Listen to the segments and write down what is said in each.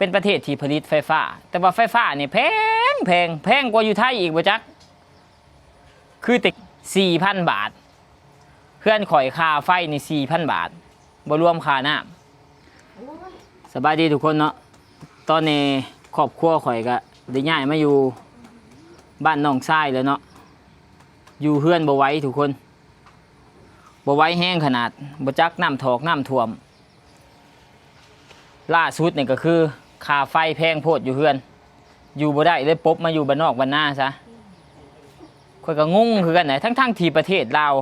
ເປັນປະເທດທີ່ຜະລິດໄຟຟ້າ ແຕ່ວ່າໄຟຟ້ານີ້ແພງ ແພງ ແພງກວ່າຢູ່ໄທອີກບໍ່ຈັກ ຄືແຕ່ສີ່ພັນບາດ ເຮືອນຂ້ອຍຄ່າໄຟນີ້ສີ່ພັນບາດ ບໍ່ລວມຄ່ານ້ຳ. ສະບາຍດີທຸກຄົນເນາະ ຕອນນີ້ຄອບຄົວຂ້ອຍກະໄດ້ຍ້າຍມາຢູ່ບ້ານນ້ອງຊາຍແລ້ວເນາະ ຢູ່ເຮືອນບໍ່ໄຫວທຸກຄົນ ບໍ່ໄຫວແຮງຂະໜາດ ບໍ່ຈັກນ້ຳຖອກນ້ຳຖ້ວມ. ລ່າສຸດນີ້ກະຄື ຄ່າໄຟແພງໂພດຢູ່ເຮືອນ ຢູ່ບໍ່ໄດ້ ເລີຍປົບມາຢູ່ບ້ານນອກບ້ານນາຊະ. ຂ້ອຍກະງົງຄືກັນນະ ທັງໆທີ່ປະເທດລາວ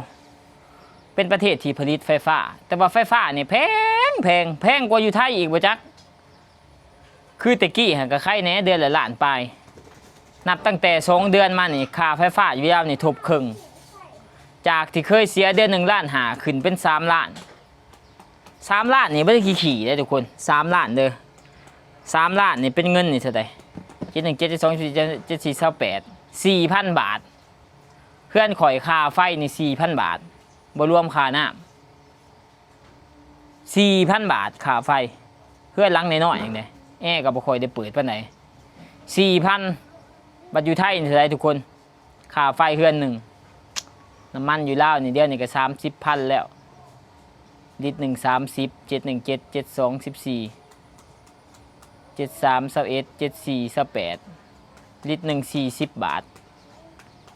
ເປັນປະເທດທີ່ຜະລິດໄຟຟ້າ ແຕ່ວ່າໄຟຟ້ານີ້ແພງ ແພງ ແພງກວ່າຢູ່ໄທອີກບໍ່ຈັກ ຄືແຕ່ກີ້ຫັ້ນກະໄຄແດ່ ເດືອນລະລ້ານປາຍ. ນັບຕັ້ງແຕ່ສອງເດືອນມານີ້ ຄ່າໄຟຟ້າຢູ່ລາວນີ້ທົບເຄິ່ງ ຈາກທີ່ເຄີຍເສຍເດືອນໜຶ່ງລ້ານຫ້າ ຂຶ້ນເປັນສາມລ້ານ. ສາມລ້ານນີ້ບໍ່ໄດ້ຂີ້ໆເດ້ທຸກຄົນ ສາມລ້ານເດີ ສາມລ້ານນີ້ເປັນເງິນນີ້ເທົ່າໃດ ເຈັດໜຶ່ງເຈັດ ເຈັດສອງສິບສີ່ ເຈັດສີ່ຊາວແປດ ສີ່ພັນບາດ. ເຮືອນຂ້ອຍຄ່າໄຟນີ້ສີ່ພັນບາດ ບໍ່ລວມຄ່ານ້ຳ ສີ່ພັນບາດຄ່າໄຟ. ເຮືອນຫຼັງນ້ອຍໆເອງເດ້ ແອກະບໍ່ຄ່ອຍໄດ້ເປີດປານໃດ ສີ່ພັນ. ບັດຢູ່ໄທນີ້ເທົ່າໃດທຸກຄົນ ຄ່າໄຟເຮືອນໜຶ່ງ ນ້ຳມັນຢູ່ລາວນີ້ ດຽວນີ້ກະສາມສິບພັນແລ້ວ ລິດໜຶ່ງສາມສິບ ເຈັດໜຶ່ງເຈັດ ເຈັດສອງສິບສີ່ ເຈັດສາມຊາວເອັດ ເຈັດສີ່ຊາວແປດ ລິດໜຶ່ງສີ່ສິບບາດ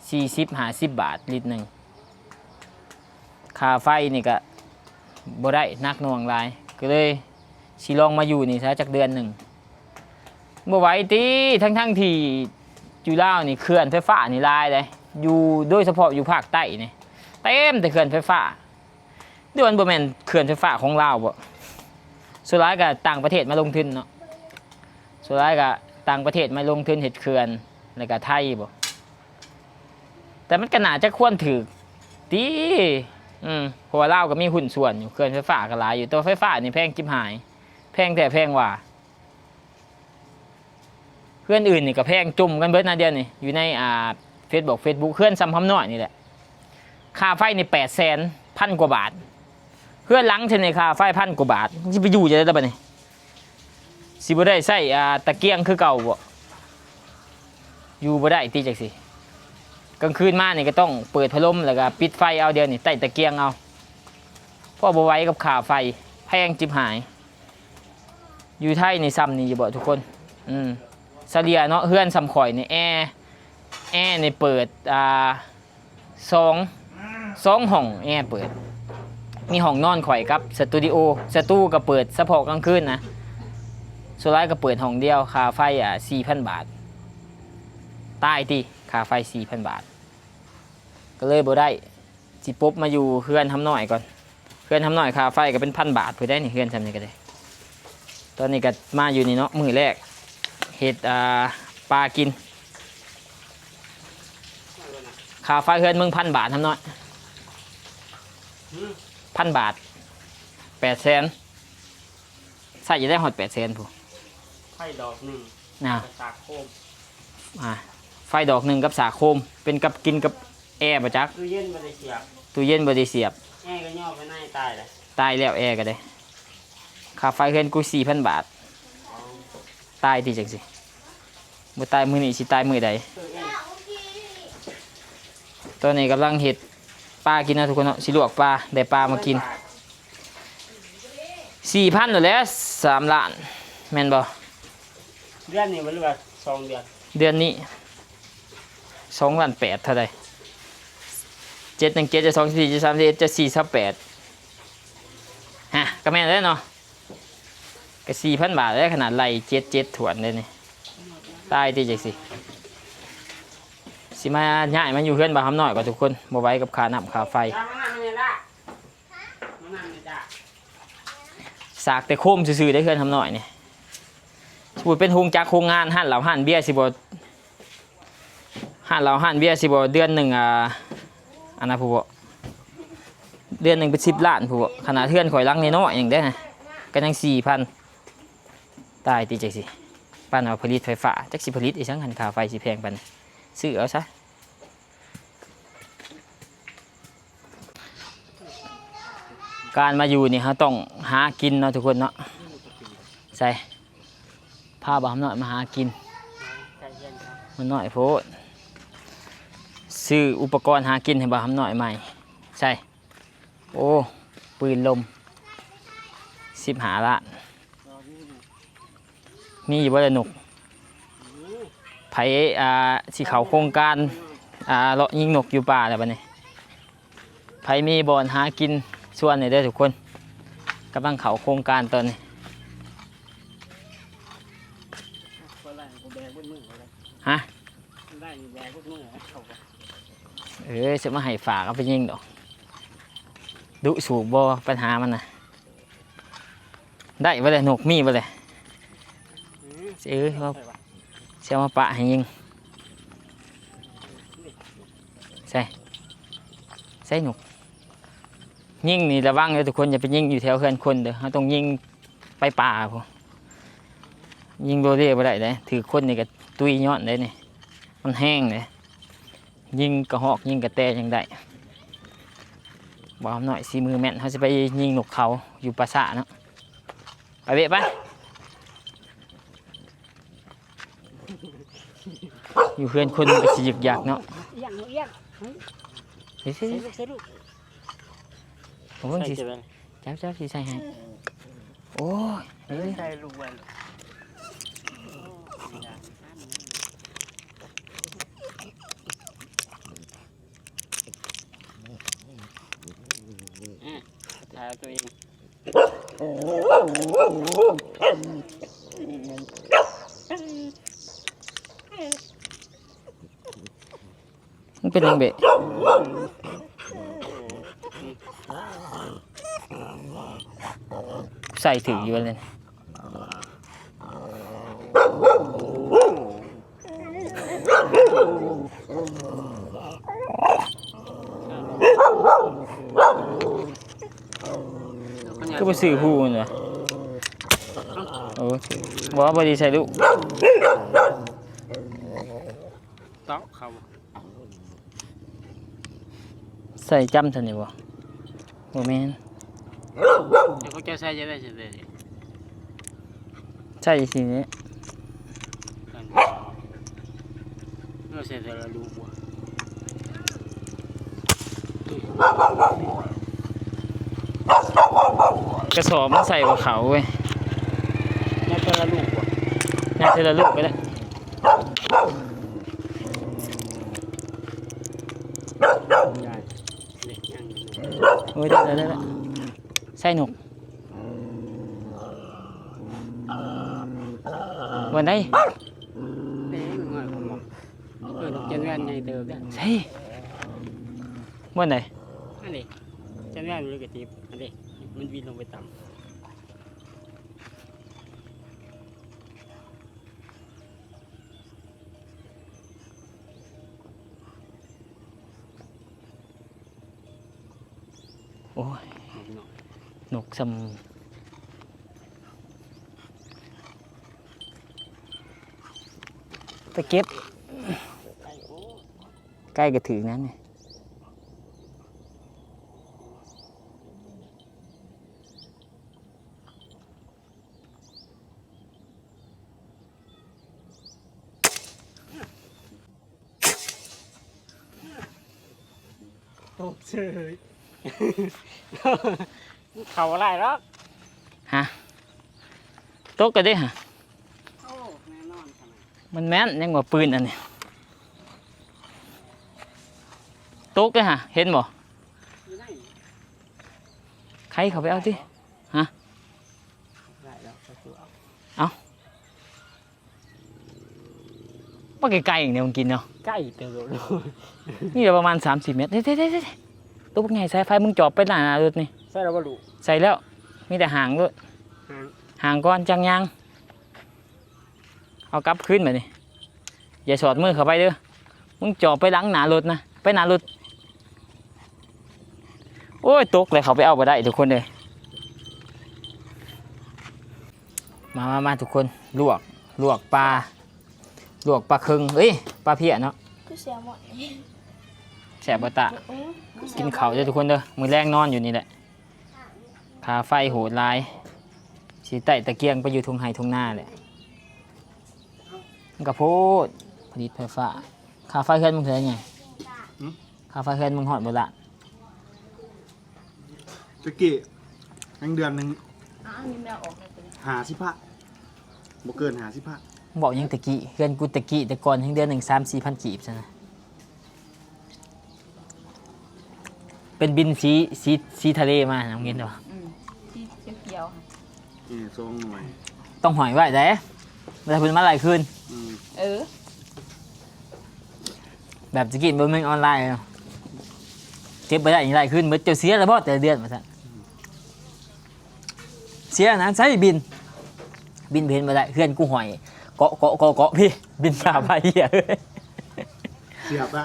ສີ່ສິບ ຫ້າສິບບາດລິດໜຶ່ງ. ຄ່າໄຟນີ້ກະບໍ່ໄດ້ ໜັກໜ່ວງຫຼາຍ ກະເລີຍຊິລອງມາຢູ່ນີ້ຊະຈັກເດືອນໜຶ່ງ. ບໍ່ໄຫວຕິ ທັງໆທີ່ຢູ່ລາວນີ້ເຂື່ອນໄຟຟ້ານີ້ຫຼາຍເດ້ ຢູ່ ໂດຍສະເພາະຢູ່ພາກໃຕ້ນີ້ ເຕັມແຕ່ເຂື່ອນໄຟຟ້າ. ຫຼືມັນບໍ່ແມ່ນເຂື່ອນໄຟຟ້າຂອງລາວບໍ? ສ່ວນຫຼາຍກະຕ່າງປະເທດມາລົງທຶນເນາະ ສ່ວນຫຼາຍກະຕ່າງປະເທດມາລົງທຶນເຮັດເຂື່ອນ ແລ້ວກະໄທບໍ? ແຕ່ມັນກະໜ້າຈະຄວນຖືກຕິ ອືມ ເພາະວ່າລາວກະມີຫຸ້ນສ່ວນຢູ່ ເຂື່ອນໄຟຟ້າກະຫຼາຍຢູ່ ແຕ່ວ່າໄຟຟ້ານີ້ແພງຈິບຫາຍ ແພງແທ້ແພງວ່າ. ເຮືອນອື່ນນີ້ກະແພງຈົມກັນເບິດນະ ດຽວນີ້ຢູ່ໃນ ອ່າ ເຟສບຸກ ເຟສບຸກ ເຮືອນຊ່ຳຫຳນ້ອຍນີ້ແຫຼະ ຄ່າໄຟນີ້ແປດແສນ ພັນກວ່າບາດ. ເຮືອນຫຼັງຊັ້ນນີ້ຄ່າໄຟພັນກວ່າບາດ ຊິໄປຢູ່ຈັ່ງໃດລະບາດນີ້? ຊິບໍ່ໄດ້ໃຊ້ ອ່າ ຕະກຽງຄືເກົ່າບໍ? ຢູ່ບໍ່ໄດ້ຕິຈັ່ງຊີ້ ກາງຄືນມານີ້ກະຕ້ອງເປີດພັດລົມ ແລ້ວກະປິດໄຟເອົາ ດຽວນີ້ໃຕ້ຕະກຽງເອົາ ເພາະບໍ່ໄຫວກັບຄ່າໄຟ ແພງຈິບຫາຍ. ຢູ່ໄທນີ້ຊ່ຳນີ້ຢູ່ບໍທຸກຄົນ? ອືມ ສະເລ່ຍເນາະ ເຮືອນຊ່ຳຂ້ອຍນີ້ ແອ ແອນີ້ເປີດ ອ່າ ສອງ ສອງຫ້ອງແອເປີດ ມີຫ້ອງນອນຂ້ອຍກັບສະຕູດິໂອ ສະຕູກະເປີດສະເພາະກາງຄືນນະ ສ່ວນຫຼາຍກະເປີດຫ້ອງດຽວ. ຄ່າໄຟ ອ່າ ສີ່ພັນບາດ ຕາຍຕິ ຄ່າໄຟສີ່ພັນບາດ ກະເລີຍບໍ່ໄດ້ ຊິປົບມາຢູ່ເຮືອນຫຳນ້ອຍກ່ອນ. ເຮືອນຫຳນ້ອຍຄ່າໄຟກະເປັນພັນບາດພຸ້ນໄດ໋ນີ້ ເຮືອນຊ່ຳນີ້ກະໄດ້. ຕອນນີ້ກະມາຢູ່ນີ້ເນາະ ມື້ແລກເຮັດ ອ່າ ປາກິນ. ຄ່າໄຟເຮືອນມຶງພັນບາດຫຳນ້ອຍ ພັນບາດ ແປດແສນ ໃຊ້ຈະໄດ້ຮອດແປດແສນພຸ້ນ ໄຟດອກໜຶ່ງ ອ່າ ກັບສາກໂຄມ ອ່າ ໄຟດອກໜຶ່ງກັບສາກໂຄມ ເປັນກັບ ກິນກັບແອບໍ່ຈັກ. ຕູ້ເຢັນບໍ່ໄດ້ສຽບ ຕູ້ເຢັນບໍ່ໄດ້ສຽບ ແອກະຍໍໄປໃນ ຕາຍແລ້ວ ຕາຍແລ້ວແອກະໄດ້. ຄ່າໄຟເຮືອນກູສີ່ພັນບາດ ຕາຍຕິຈັ່ງຊີ້ ບໍ່ຕາຍມື້ນີ້ຊິຕາຍມື້ໃດ? ຕອນນີ້ກຳລັງເຮັດປາກິນເນາະທຸກຄົນເນາະ ຊິລວກປາ ໄດ້ປາມາກິນ. ສີ່ພັນໂລດແຫຼະ ສາມລ້ານ ແມ່ນບໍ່? ເດືອນນີ້ບໍ່ ຫຼືວ່າສອງເດືອນ? ເດືອນນີ້ ສອງລ້ານແປດ ເທົ່າໃດ? ເຈັດໜຶ່ງເຈັດ ເຈັດສອງສິບສີ່ ເຈັດສາມສິບເອັດ ເຈັດສີ່ຊາວແປດ ຮະ ກະແມ່ນແລ້ວເນາະ ກະສີ່ພັນບາດແລ້ວ ຂະໜາດໄລ່ເຈັດເຈັດຖ້ວນເດ້ນີ້ ຕາຍຕິຈັ່ງຊີ້. ຊິມາຍ້າຍມາຢູ່ເຮືອນບ່າວຫຳນ້ອຍກ່ອນທຸກຄົນ ບໍ່ໄຫວກັບຄ່ານ້ຳຄ່າໄຟ. ສາກແຕ່ໂຄມຊື່ໆເດ້ ເຮືອນຫຳນ້ອຍນີ້ ສົມມຸດເປັນໂຮງຈັກໂຮງງານ ຮ້ານເຫຼົ້າຮ້ານເບຍຊິບໍ່ ຮ້ານເຫຼົ້າຮ້ານເບຍຊິບໍ່ ເດືອນໜຶ່ງ ອ່າ ອັນນະ ຜູ້ບໍ ເດືອນໜຶ່ງເປັນສິບລ້ານຜູ້ບໍ. ຂະໜາດເຮືອນຂ້ອຍຫຼັງນ້ອຍໆເອງເດ້ ກະຍັງສີ່ພັນ ຕາຍຕິຈັ່ງຊີ້. ປານວ່າຜະລິດໄຟຟ້າ ຈັກຊິຜະລິດອີ່ຫຍັງ ຄັນຄ່າໄຟຊິແພງປານນີ້ ຊື້ເອົາຊະ. ການມາຢູ່ນີ້ເຮົາຕ້ອງຫາກິນເນາະທຸກຄົນເນາະ. ໃສ່ ພາບ່າວຄຳນ້ອຍມາຫາກິນ. ໃກ້ເຮືອນເຂົາ ມັນນ້ອຍໂພດ. ຊື້ອຸປະກອນຫາກິນໃຫ້ບ່າວຄຳນ້ອຍໃໝ່. ໃສ່ ໂອ້ ປືນລົມ ສິບຫ້າລ້ານ. ມີຢູ່ບໍ່ລະນົກ? ໃຜ ອ່າ ຊິເຂົ້າໂຄງການ ອ່າ ເລາະຍິງນົກຢູ່ປ່າແລ້ວບັດນີ້? ໃຜມີບ່ອນຫາກິນຊວນແດ່ເດີທຸກຄົນ. ກຳລັງເຂົ້າໂຄງການຕອນນີ້. ຮະ? ເອີ ຊິມາໃຫ້ຝາກເອົາໄປຍິງດອກ. ດຸສູບບໍ່ ປັນຫາມັນນະ? ໄດ້ບໍ່ແຫຼະ ນົກມີບໍ່ແຫຼະ? ເອີ ຊິເອົາມາປະໃຫ້ຍິງ. ໃສ່ ໃສ່ນົກ. ຍິງນີ້ລະວັງເດີທຸກຄົນ, ຢ່າໄປຍິງຢູ່ແຖວເຮືອນຄົນເດີ. ເຮົາຕ້ອງຍິງໄປປ່າພຸ້ນ. ຍິງໂລເລບໍ່ໄດ້ເດ້, ຖືກຄົນນີ້ກໍຕຸຍຍ້ອນເດ້ນີ້. ມັນແຮງເດ້. ຍິງກະຮອກ ຍິງກະແຕຍັງໄດ້. ບ່າວຄຳນ້ອຍສີມືແມ່ນ, ເຮົາຊິໄປຍິງນົກເຂົາຢູ່ປ່າຊ້າເນາະ. ໄປເວະໄປ. ຢູ່ເຮືອນຄົນມັນກໍຊິຍຶກຍັກເນາະ. ອຽງ ເອີ ອຽງ. ເຮີ້ຍ ໃສ່ລູກ ໃສ່ລູກ. ໂອ້ຍ ໃສ່ ຊິ ໃສ່ແມ່ນ ຈັບ ຈັບ ຊິໃສ່ໃຫ້. ໂອ້ຍ ເອີ ໃສ່ລູກໄວ້. ອືມ ຖ່າຍເອົາຕົວເອງ. ມັນເປັນຫຍັງເບະ? ໃສ່ຖືກຢູ່ເລີຍ. ຄືບໍ່ຊື້ຮູ້ມັນວະ? ໂອ້ ບໍ່ ບໍ່ໄດ້ໃສ່ລູກ. ເຕາະເຂົາ ໃສ່ຈ້ຳຊັ້ນນີ້ບໍ່? ບໍ່ແມ່ນ. ແລ້ວເຂົາເຈົ້າໃສ່ຈັ່ງໃດຊັ້ນເດ? ໃສ່ຈັ່ງຊີ້ແຫຼະ. ເຮົາໃສ່ແຕ່ລະລູກບໍ່? ກະສອບມັນໃສ່ບໍ່ເຂົ້າເວີຍ. ຍັດແຕ່ລະລູກບໍ່? ຍັດແຕ່ລະລູກກໍໄດ້. ໂອ້ຍ ໄດ້ແລ້ວ ໄດ້ແລ້ວ ໃສ່ນົກ. ບ່ອນໃດ? ເອີ ນົກຈັນແວ່ນໃຫຍ່ເຕີບເດ້. ໃສ່ ບ່ອນໃດ? ອັນນີ້ ຈັນແວ່ນມັນກະຕິບ ອັນນີ້ ມັນບິນລົງໄປຕຳ. ໂອ້ຍ ນົກຊ້ຳ ໄປເກັບ ໃກ້ກະຖືກນັ້ນ. ຕົກເສີຍ ເຂົ້າບໍ່ໄດ້ດອກ. ຮະ? ຕົກກະເດ້ຫະ? ໂອ້ ແນ່ນອນຂະໜາດ. ມັນແມ່ນ ຍັງວ່າປືນອັນນີ້. ຕົກເດ້ຫະ ເຫັນບໍ່? ໃຄເຂົ້າໄປເອົາຕິ. ຮະ? ໄດ້ແລ້ວ ເອົາ ເອົາ ມາໃກ້ໆ ນີ້ມັນກິນເນາະ. ໃກ້ເຕີບ. ນີ້ລະປະມານສາມສິບແມັດ. ເດ້ໆໆໆ ໂຕບັກໃຫຍ່ ສາຍໄຟ ມຶງຈອບໄປໜ້າລົດນີ້. ໃສ່ແລ້ວບໍ່ລູກ? ໃສ່ແລ້ວ ມີແຕ່ຫາງໂລດ. ຫາງ ຫາງກ່ອນ ຈັກຍ່າງ. ເອົາກັບຄືນບາດນີ້. ຢ່າສອດມືເຂົ້າໄປເດີ. ມຶງຈ່ອບໄປຫຼັງໜ້າລົດນະ ໄປໜ້າລົດ. ໂອ້ຍ ຕົກແລ້ວ ເຂົ້າໄປເອົາບໍ່ໄດ້ທຸກຄົນເອີຍ. ມາ ມາ ມາ ທຸກຄົນ ລວກ ລວກປາ ລວກປາເຄິງ ເອີຍ ປາເພຍເນາະ. ຄືແຊລມອນ ແຊບບໍ່ຕາ? ອືມ ກິນເຂົ້າເດີທຸກຄົນເດີ. ມື້ແລງນອນຢູ່ນີ້ແຫຼະ. ຄ່າໄຟໂຫດຫຼາຍ ຊິໄຕ້ຕະກຽງໄປຢູ່ທົ່ງໄຮ່ທົ່ງນາແຫຼະ. ກະໂພດ ຜະລິດໄຟຟ້າ. ຄ່າໄຟເຮືອນມຶງເທົ່າໃດໃຫຍ່? ຫຶ? ຄ່າໄຟເຮືອນມຶງຮອດບໍ່ລະ? ຕະກີ້ ຍັງເດືອນໜຶ່ງ ອ່າ ອັນນີ້ແມ່ອອກໃຫ້ເພິ່ນ ຫ້າສິບພັນ ບໍ່ເກີນຫ້າສິບພັນ. ເວົ້າຫຍັງຕະກີ້? ເຮືອນກູຕະກີ້ແຕ່ກ່ອນຍັງເດືອນໜຶ່ງສາມສີ່ພັນກີບຊັ້ນນະ. ເປັນບິນສີ ສີ ສີທະເລມານະ ເຫັນບໍ່? ອືມ ສີຂຽວໆ ເອີ ສອງໜ່ວຍ ຕ້ອງຫ້ອຍໄວ້ເດ້ ເວລາເພິ່ນມາໄລ່ຄືນ. ອືມ ເອີ ແບບຕະກີ້ບໍ່ແມ່ນອອນລາຍເນາະ ເກັບບໍ່ໄດ້ນີ້ໄລ່ຄືນເບິດ. ເຈົ້າເສຍແລ້ວບໍ່ແຕ່ລະເດືອນວ່າຊັ້ນ. ເສຍນະ ໃຊ້ບິນ ບິນເຫັນບໍ່ໄດ້ ເຮືອນກູຫ້ອຍເກາະ ເກາະ ເກາະ ເກາະ ພີ້ ບິນຄ່າໄຟ. ເສຍບອະ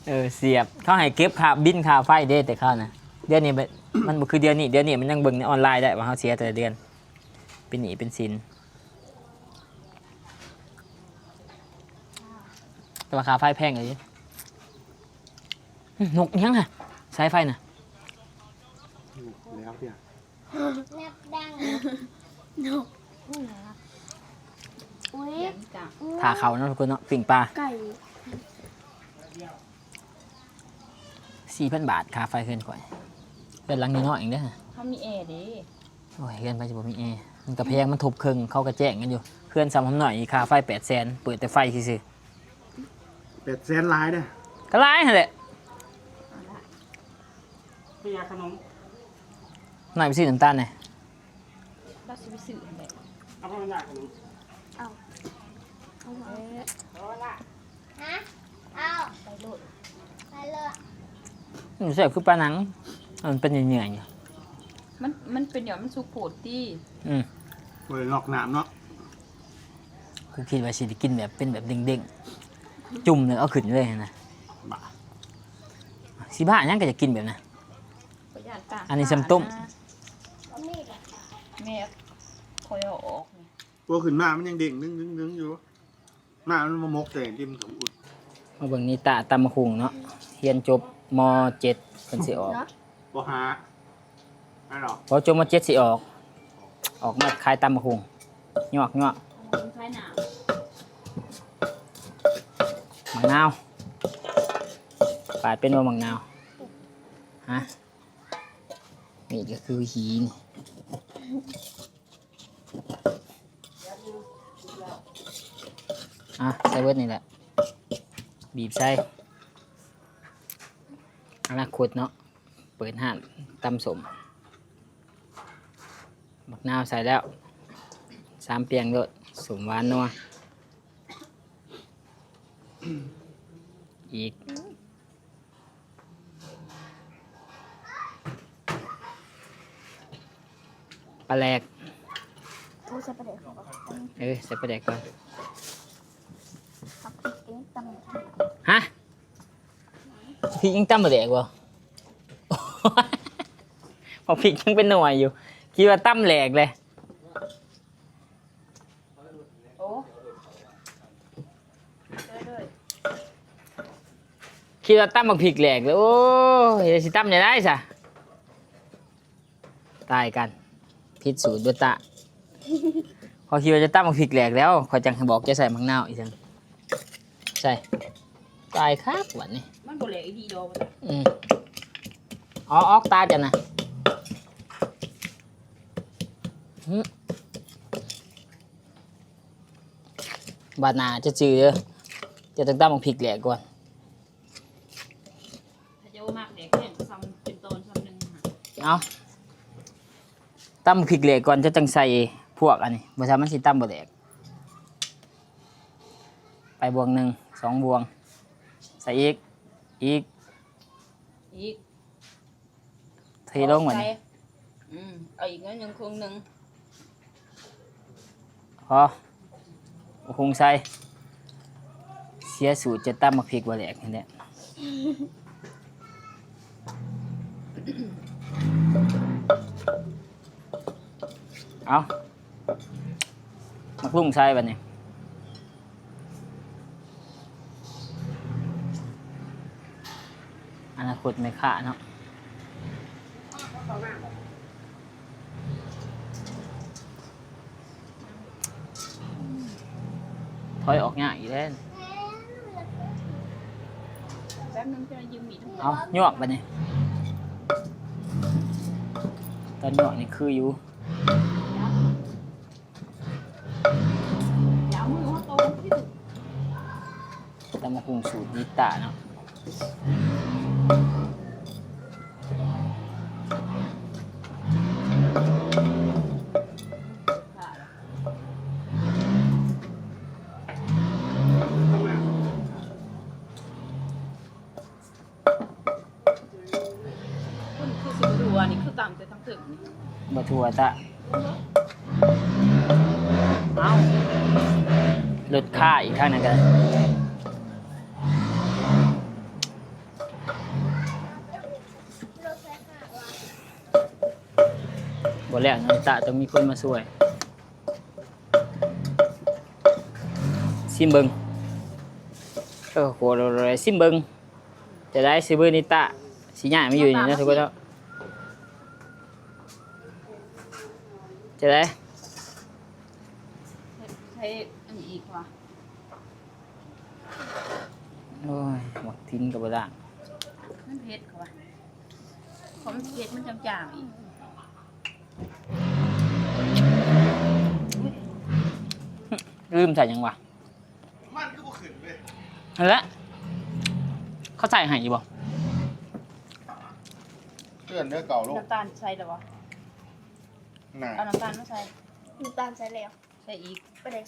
ເອີ ສຽບ ເຂົາໃຫ້ເກັບຄ່າບິນຄ່າໄຟເດ້ ແຕ່ເຂົານະ. ດຽວນີ້ມັນ ມັນບໍ່ຄືດຽວນີ້ ດຽວນີ້ມັນຍັງເບິ່ງໃນອອນລາຍໄດ້ວ່າເຮົາເສຍແຕ່ລະເດືອນ ເປັນໜີ້ເປັນສິນ. ແຕ່ວ່າຄ່າໄຟແພງອີ່ຫຼີ. ຫຶ ນົກຫຍັງຫັ້ນ? ສາຍໄຟນະ ແລ້ວເດ. ນັບດັງ ນົກ ອຸ້ຍ ຖ້າເຂົ້າເນາະທຸກຄົນເນາະ ປີ້ງປາ ໄກ່ ສີ່ພັນບາດ ຄ່າໄຟເຮືອນຂ້ອຍ. ເຮືອນຫຼັງນ້ອຍໆເອງເດ້ ເຮົາມີແອເດ້. ໂອ້ຍ ເຮືອນໃຜຊິບໍ່ມີແອ? ມັນກະແພງ ມັນທົບເຄິ່ງ ເຂົາກະແຈ້ງກັນຢູ່. ເຮືອນຊຳຫຳນ້ອຍນີ້ ຄ່າໄຟແປດແສນ ເປີດແຕ່ໄຟຊື່ໆ. ແປດແສນຫຼາຍເດ້. ກະຫຼາຍຫັ້ນແຫຼະ. ເອົາລະ ໄປຢາກຂະໜົມ ນ້ອຍໄປຊື້ນ້ຳຕານແດ່. ລາວຊິໄປຊື້ຫັ້ນແຫຼະ. ເອົາບໍ່ຢາກຂະໜົມ? ເອົາ ເອົາ ເອີ ເອົາລະ. ຮະ? ເອົາ ໄປໂລດ ໄປເລີຍ. ມັນແຊບຄືປາໜັງ ມັນເປັນເຫຍື່ອໆຢູ່. ມັນ ມັນເປັນຫຍັງ ມັນສຸກໂພດຕິ. ອືມ ບໍ່ໄດ້ນອກນ້ຳເນາະ. ກູຄິດວ່າຊິໄດ້ກິນແບບເປັນແບບເດ້ງໆ ຈຸ່ມແລ້ວເອົາຂຶ້ນເລີຍຫັ້ນນະ. ບ້າ ຊິບ້າຫຍັງກະຢາກກິນແບບນັ້ນ. ອັນນີ້ສ່ຳຕົ້ມ. ແມ່ຂ້ອຍເອົາອອກນີ້ ຕົວຂຶ້ນມາມັນຍັງເດ້ງດຶງໆຢູ່. ມາ ມັນມາໝົກໃສ່ດິນ ມາເບິ່ງນິຕາຕຳບັກຫຸ່ງເນາະ. ຮຽນຈົບ ມໍເຈັດ ເພິ່ນຊິອອກ ມໍຫ້າ ແມ່ນບໍ່? ພໍຈົບມໍເຈັດຊິອອກ ອອກມາຂາຍຕຳບັກຫຸ່ງ ຍອກໆ. ໝາກນາວ ປາດເປັນບໍ່ໝາກນາວ? ຮະ? ນີ້ກະຄືຫີນີ້. ອ່ະ ໃສ່ເບິດນີ້ແຫຼະ ບີບໃສ່. ອະນາຄົດເນາະ ເປີດຮ້ານຕຳສົ້ມ. ໝາກນາວໃສ່ແລ້ວ ສາມປ່ຽງໂລດ ສົ້ມຫວານນົວ. ອີກ ປາແຫຼກ. ໂອ້ ໃສ່ປາແຫຼກກ່ອນ. ເອີ ໃສ່ປາແຫຼກກ່ອນ. ຜັກພິກເອງຕຳ. ຮະ? ພິກຍັງຕຳປາແຫຼກບໍ່? ບັກພິກຍັງເປັນໜ່ວຍຢູ່ ຄິດວ່າຕຳແຫຼກເລີຍ. ໂອ້ ໂດຍໆ ຄິດວ່າຕຳບັກພິກແຫຼກເລີຍ. ໂອ້ຍ ຊິຕຳແນວໃດຊະ? ຕາຍກັນ ຜິດສູດເບິດຕາ. ຂ້ອຍຄິດວ່າຈະຕຳບັກພິກແຫຼກແລ້ວ ຂ້ອຍຈັ່ງໃຫ້ບອກຈະໃສ່ໝາກນາວອີກຊັ້ນ. ໃສ່ ຕາຍຄັກບັດນີ້. ມັນບໍ່ແຫຼກອີ່ຫຼີດອກ. ອືມ ເອົາອອກຕາຈັ່ງນະ. ຫຶ ບາດໜ້າຈະຈື່ເດີ ເຈົ້າຕ້ອງຕຳບັກພິກແຫຼກກ່ອນ. ຖ້າເຈົ້າບໍ່ມັກແຫຼກແຫ້ງກໍຊຳເປັນຕອນຊຳໜຶ່ງຫັ້ນ. ເອົາ ຕຳບັກພິກແຫຼກກ່ອນ ເຈົ້າຈັ່ງໃສ່ພວກອັນນີ້ ບໍ່ຊັ້ນມັນຊິຕຳບໍ່ແຫຼກ. ໄປບ່ວງໜຶ່ງ ສອງບ່ວງ ໃສ່ອີກ ອີກ ອີກ. ເທລົງບັດນີ້. ອືມ ເອົາອີກໜ້ອຍໜຶ່ງ ເຄິ່ງໜຶ່ງ. ພໍ ໂອ້ ຄົງໃສ່ ເສຍສູດຈະຕຳບັກພິກບໍ່ແຫຼກຫັ້ນແຫຼະ. ເອົາ ໝາກຫຸ່ງໃສ່ບັດນີ້. ອະນາຄົດແມ່ຄ້າເນາະ. ຖອຍອອກຍາກອີກແລ້ວ. ແປັບໜຶ່ງ ຈະຢືມມີດ. ເອົາ ຍວກບັດນີ້. ຕອນຍວກນີ້ຄືຢູ່. ຢ່າເອົາມືມາຕົງ. ຕຳບັກຫຸ່ງສູດນິຕາເນາະ. ມັນຄືຊິບໍ່ທົ່ວ ນີ້ຄືຕຳແຕ່ທາງເທິງນີ້. ບໍ່ທົ່ວຕະ. ເອົ້າ ລົດຄ້າອີກທາງນັ້ນກະ ບໍ່ແລ້ວ ນ້ອງຕະຕ້ອງມີຄົນມາຊ່ວຍ. ຊີມເບິ່ງ. ເອີ ໂຄ ຊີມເບິ່ງ. ຈະໄດ້ຊິມື້ນີ້ຕະ ຊິຍ້າຍມາຢູ່ນີ້ເນາະ ທຸກຄົນເນາະ. ຈະໄດ້ ໃສ່ອັນນີ້ອີກວ່າ. ໂອ້ຍ ໝາກທິນກໍບໍ່ລ້າງ. ມັນເຜັດ ເຂົາວ່າ ເພາະມັນເຜັດ ມັນຈາງໆອີກ. ລືມໃສ່ຫຍັງວະ? ມັນຄືບໍ່ຂຶ້ນເວີຍ. ຫັ້ນແຫຼະ ເຂົາໃສ່ໃຫ້ຢູ່ບໍ່? ເຕືອນເດີເກົ່າໂລດ. ນ້ຳຕານໃສ່ແລ້ວບໍ່? ນະ ເອົານ້ຳຕານມາໃສ່. ນ້ຳຕານໃສ່ແລ້ວ. ໃສ່ອີກ. ປາແດກ